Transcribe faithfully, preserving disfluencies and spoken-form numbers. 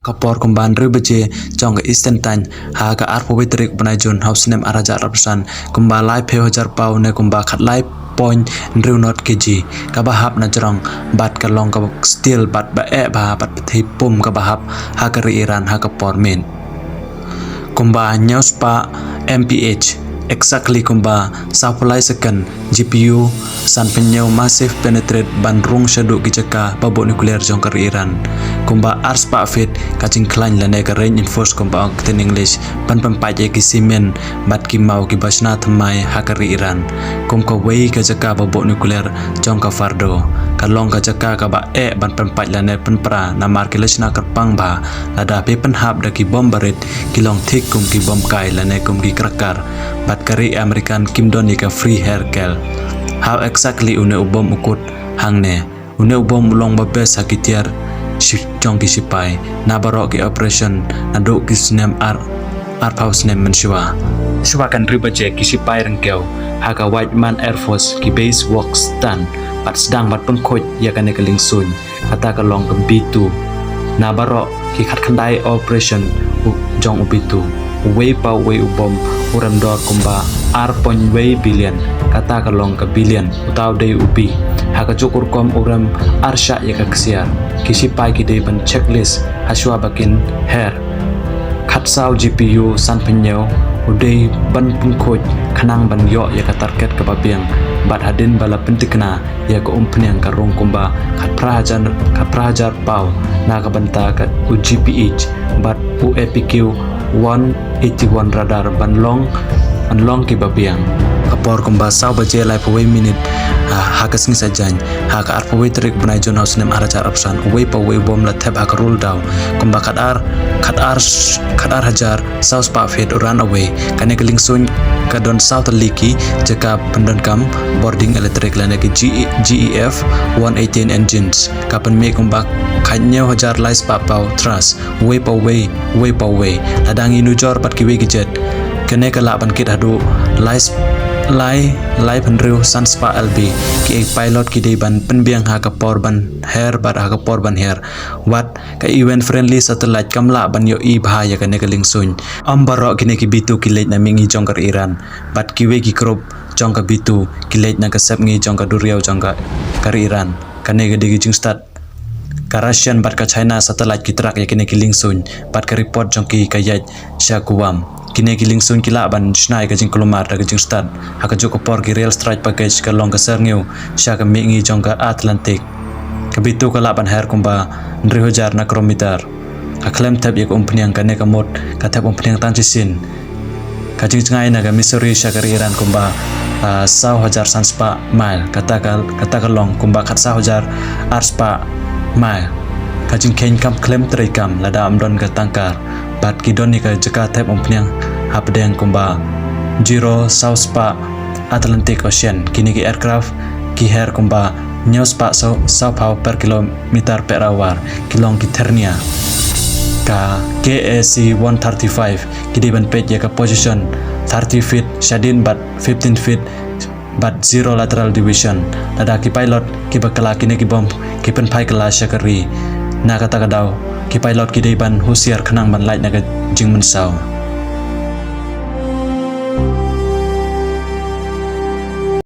Ka por kumba hynriew baje jong ka Eastern Time ha ka arphew wei tarik u bnai Jun ha u snem ar hajar arphew san, kumba laiphew hajar paw ne kumba khatlai point hynriew not kg kaba hap na jrong, bad ka long kaba steel bad ba eh bha bad pynthei pum kaba hap ha ka ri Iran ha ka por miet. Kumba hynñiew spah M P H, exactly kumba sawphew lai second, G P U sanphew hynñiew massive penetrate ban rung shaduh ki jaka ba buh nuclear jong ka ri Iran. Kumba ar spah feet ka jingkhlaiñ lane ka reinforce kumba ong ka ktien English, ban pynpait ïa ki cement bad ki maw kiba shna thymmai ha ka ri Iran. Kum kawei ka jaka ba buh nuclear jong ka Fordow, ka long ka jaka kaba eh ban pynpait lane pynpra namar ki la shna kyrpang bha, lada phi pynhap da ki bom barit, ki long thik kum ki bom kai lane kum ki cracker. Bad ka ri American kim don ïa ka free air care. How exactly une u bom u kut hangne? Une u bom u long ba best ha ki tiar shi-, jong ki sipai. Na baroh ki operation naduh ki snem ar, arphew snem mynshuwa. Shuwa ka hynriew baje ki sipai ryngkew ha ka Whiteman Air Force ki base work stand bad sdang bad pynkhuid ïa kane ka liengsuiñ. Kata ka long ka B two. Na baroh ki khatkhyndai operation u-, jong u B two, uwei pa uwei u bom u rem dor kumba ar point wei billion, kata ka long ka billion, uta u dei u B. Ha kajuh ka rukom u rem ar shah ïa ka ksiar. Ki sipai ki dei ban checklist ha shuwa ba kin her. Khatsaw G P U sanphew hynñiew u dei ban pynkhuid khnang ban ïoh ïa ka target kaba biang, bad hadien ba la pyntikna ïa ka umphniang ka rung kumba khatphra hajar, khatphra hajar paw na ka bynta ka u G P H bad u A P Q one eighty-one radar ban long, ban long kiba biang. Ka por kumba saw baje laiphew wei minit, ah, ha ka sngi Saitjaiñ, ha ka arphew wei tarik bnai Jun ha u snem ar hajar arphew san, uwei pa uwei u bom la thep ha ka rul daw kumba khatar, khatar, khatar hajar saw spah feet u run away. Kane ka liengsuiñ ka don saw tylli ki jaka pyndonkam bording elektrik lane ki G E, G E F one eighteen engines. Ka pynmih kumba khathynñiew hajar lai spah paw thrust, uwei pa uwei, uwei pa uwei. Lada ngi nujor bad kiwei ki jet, kane ka lah ban kit haduh lai sp-, lai, laiphew hynriew san spah L B. Ki pilot ki dei ban pynbiang ha ka por ban her bad ha ka por ban her. Wat ka event friendly satellite kam lah ban ïohi bha ïa kane ka liengsuiñ. Ym baroh kine ki B two ki leit na mihngi jong ka ri Iran, bad kiwei ki group jong ka B two ki leit na ka sepngi jong ka duriaw jong ka, ka ri Iran. Kane ka dei ka jingstad ka Russian bad ka China satellite ki track ïa kine ki liengsuiñ, bad ka report jong ki ka ïaid sha Guam. Kine ki liengsuiñ ki lah ban shna ïa ka jingkulmar da ka jingstad. Ha kajuh ka por ki real strike package ka long ka syrngiew sha ka mihngi jong ka Atlantic. Ka B two ka lah ban her kumba hynriew hajar nacrometer. Ka khlem thep ïa ka umphniang, kane ka mut ka thep umphniang tang shisien. Ka jingjngai na ka Missouri sha ka ri Iran kumba, ah, saw hajar san spah mile, kata ka, kata ka long kumba khatsaw hajar ar spah mile. Ka jingkheiñ kam khlem treikam lada ym don ka tangkar, bad ki don ïa ka jaka thep umphniang hapdeng kumba zero saw spah Atlantic Ocean. Kine ki aircraft ki her kumba hynñiew spah saw, saw phew per kilometer per hour, ki long ki Ternia. Ka K A C one thirty-five ki dei ban peit ïa ka position thirty feet shadien bad fifteen feet bad zero lateral deviation. Lada ki pilot kiba kylla kine ki bom ki pynphai kylla sha ka ri, na kata ka daw ki pilot ki dei ban husiar khnang ban lait na ka jingmynsaw.